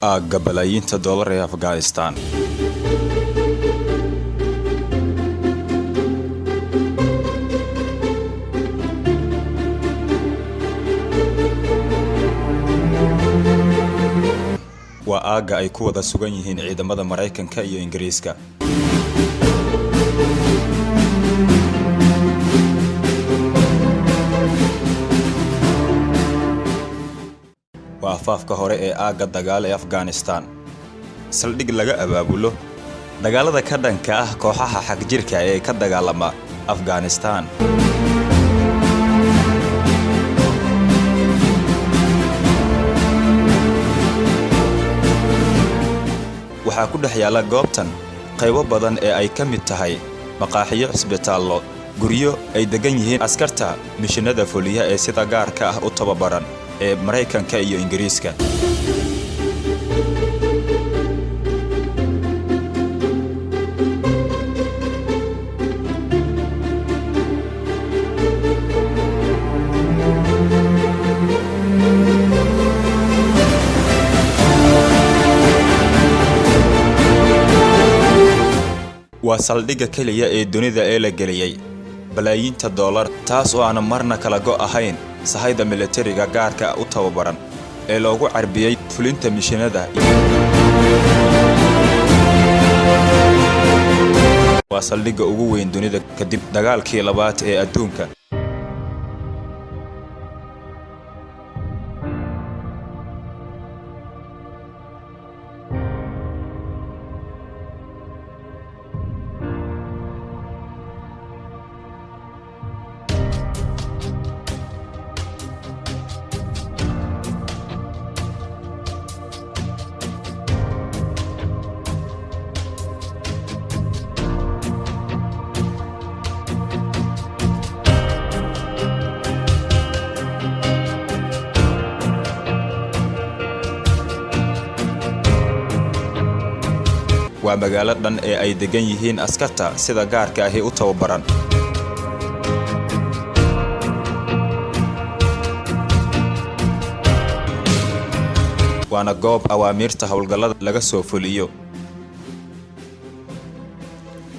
Aagga balaayiinta dollar ee Afghanistan. Waa aagga ay ku wada sugan yihiin ciidamada Maraykanka iyo Ingiriiska. Waa afaafka hore ee aagga dagaal ee Afghanistan, saldhig laga abaabulo dagaalada ka dhanka ah kooxaha xagjirka ee ka dagaalama Afghanistan. Waxaa ku dhex yaalla goobtan qaybo badan ee ay ka mid tahay maqaaxiyo, cisbitaallo, guryo ay degan yihiin askarta mishinada fuliya ee sida gaarka ah u tababaran ee Maraykanka iyo Ingiriiska. Waa saldhigga keliya ee dunida ee la geliyey balaayiinta dollar, taas oo aan marna kala go' ahayn sahayda militariga gaarka u tababaran ee loogu carbiyey fulinta mishinada. Waa saldhigga ugu weyn dunida kadib dagaalkii labaad ee adduunka. Waa magaalo dhan ee ay degan yihiin askarta sida gaarka ahi u tababaran. Waana goob awaamiirta howlgallada laga soo fuliyo.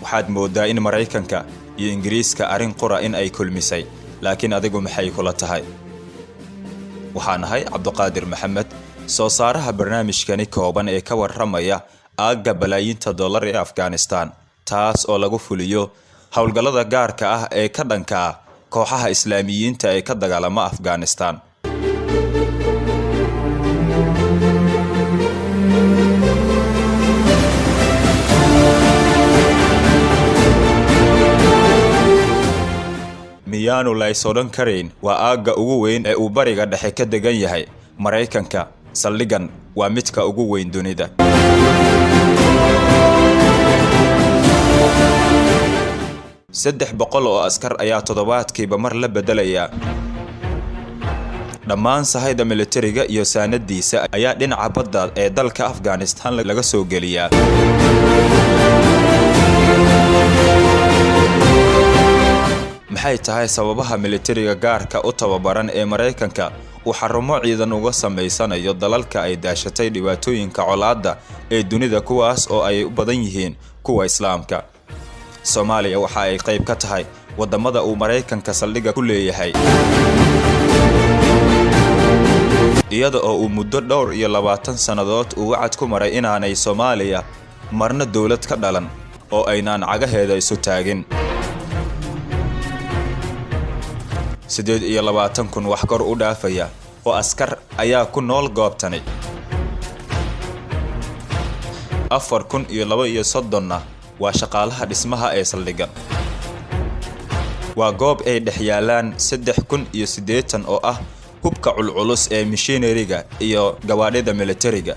Waxaad mooddaa in Maraykanka iyo Ingiriiska arrin qura in ay kulmisay, laakiin adigu maxay kula tahay? Waxaan ahay Cabduqaadir Maxamed, soo saaraha barnaamijkani kooban ee ka warramaya aagga balaayiinta dollar ee Afghanistan, taas oo lagu fuliyo howlgallada gaarka ah ee ka dhanka ah kooxaha Islaamiyiinta ee ka dagaalama Afghanistan. Miyaanu lays odhan karayn waa aagga ugu weyn ee uu Bariga Dhexe ka degan yahay Maraykanka? Saldhiggan waa midka ugu weyn dunida. 300 oo askar ayaa toddobaadkiiba mar la beddelayaa. Dhammaan sahayda militariga iyo saanadiisa ayaa dhinaca badda ee dalka Afghanistan laga soo geliyaa. Maxay tahay sababaha militariga gaarka u tababaran ee Maraykanka uu xarumo ciidan uga samaysanayo dalalka ay daashatay dhibaatooyinka colaadda ee dunida, kuwaas oo ay u badan yihiin kuwa Islaamka? Soomaaliya waxa ay qayb ka tahay waddamada uu Maraykanka saldhigga ku leeyahay, iyada oo uu muddo dhowr iyo labaatan sannadood uu wacad ku maray inaanay Soomaaliya marna dowlad ka dhalan oo aynaan cagaheeda isu taagin. 28,000 wax kor u dhaafaya oo askar ayaa ku nool goobtani, 4032-na waa shaqaalaha dhismaha ee saldhiggan. Waa goob ay dhex yaalaan 3080 oo ah hubka culculus ee mishineriga iyo gawaadhida militariga.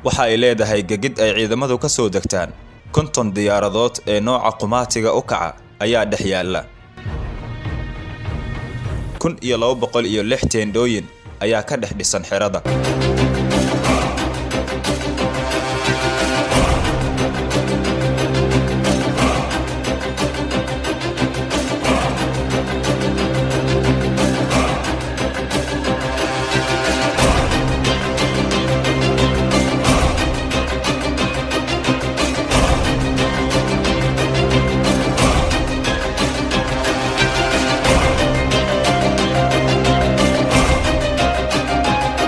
Waxa ay leedahay gegid ay ciidamadu ka soo degtaan. 50 diyaaradood ee nooca qumaatiga u kaca ayaa dhex yaalla. 1206 teendhooyin ayaa ka dhex dhisan xerada.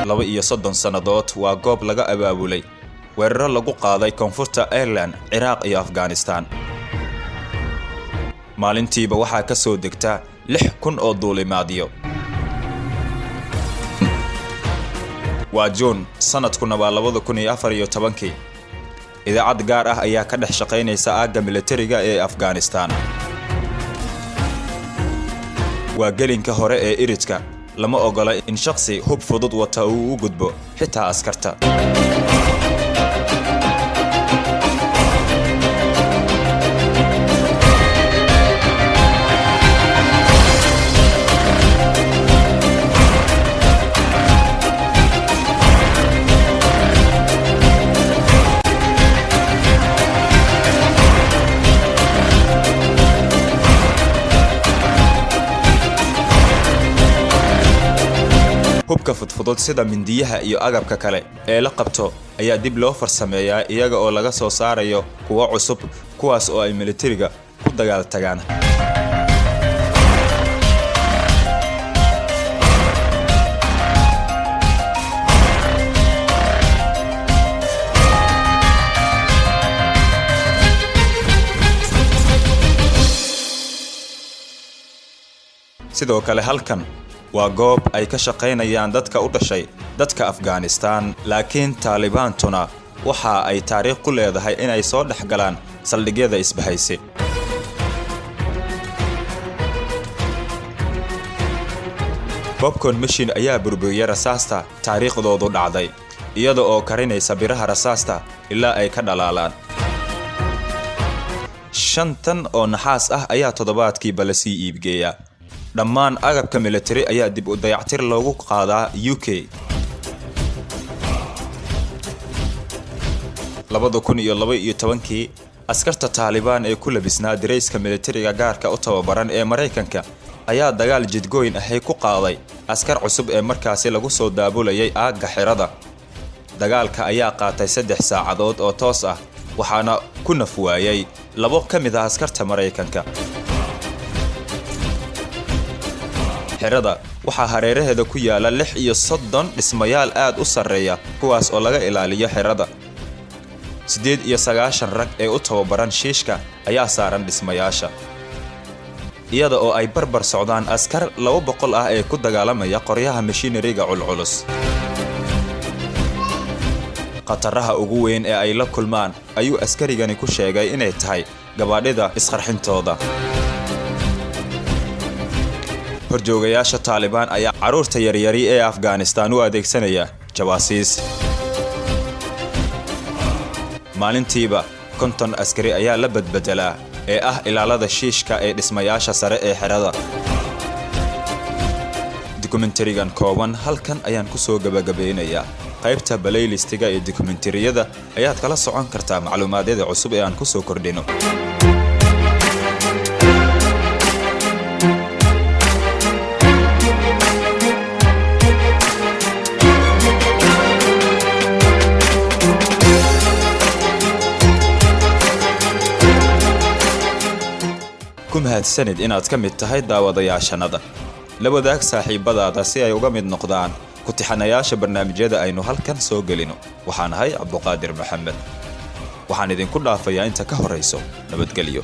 32 sannadood waa goob laga abaabulay weeraro lagu qaaday Koonfurta Ireland, Ciraaq iyo Afghanistan. Maalintiiba waxaa ka soo degta 6000 oo duulimaadyo. Waa Juun, sanadkuna waa 2014-kii. Idaacad gaar ah ayaa ka dhex shaqaynaysa aagga militariga ee Afghanistan. Waa gelinka hore ee iridka. Lama ogola in shakhsi hub fudud wata uu u gudbo, xitaa askarta. Hubka fudfudud sida mindiyaha iyo agabka kale ee la qabto ayaa dib loo farsameeyaa, iyaga oo laga soo saarayo kuwo cusub, kuwaas oo ay militariga ku dagaal tagaan. Sidoo kale halkan waa goob ay ka shaqaynayaan dadka u dhashay dadka Afghanistan, laakiin Taalibaantuna waxa ay taariikh ku leedahay inay soo dhex galaan saldhigyada isbahaysi. Popcorn machine ayaa burburiyay rasaasta taariikhdoodu dhacday, iyada oo karinaysa biraha rasaasta ilaa ay ka dhalaalaan. 5 tan oo naxaas ah ayaa toddobaadkiiba lasii iibgeeyaa. Dhammaan agabka militari ayaa dib u dayactir loogu qaadaa UK. 2012-kii, askarta Taalibaan ee ku labisnaa dirayska militariga gaarka u tababaran ee Maraykanka ayaa dagaal jidgooyn ahay ku qaaday askar cusub ee markaasi lagu soo daabulayay aagga xerada. Dagaalka ayaa qaatay 3 saacadood oo toos ah, waxaana ku naf waayay labo ka mid ah askarta Maraykanka. Xerada waxaa hareeraheeda ku yaala 36 dhismayaal aad u sarreeya, kuwaas oo laga ilaaliyo xerada. 98 rag ee u tababaran shiishka ayaa saaran dhismayaasha, iyada oo ay barbar socdaan askar 200 ah ee ku dagaalamaya qoryaha mashiinariga culculus. Khataraha ugu weyn ee ay la kulmaan ayuu askarigani ku sheegay inay tahay gabaadhida isqarxintooda. Horjoogayaasha Taalibaan ayaa carruurta yaryari ee Afghanistan u adeegsanaya jawaasiis. Maalintiiba 50 askari ayaa la badbedelaa ee ah ilaalada shiishka ee dhismayaasha sare ee xerada. Dokumentarigan kooban halkan ayaan ku soo gabagabeynayaa. Qaybta playlistiga ee dokumentariyada ayaad kala socon kartaa macluumaadyada cusub ee aan ku soo kordhino. Ku mahadsanid inaad ka mid tahay daawadayaashanada. La wadaag saaxiibadaada si ay uga mid noqdaan ku-tixanayaasha barnaamijyada aynu halkan soo gelino. Waxaan ahay Cabduqaadir Maxamed. Waxaan idinku dhaafayaa inta ka horayso nabadgelyo.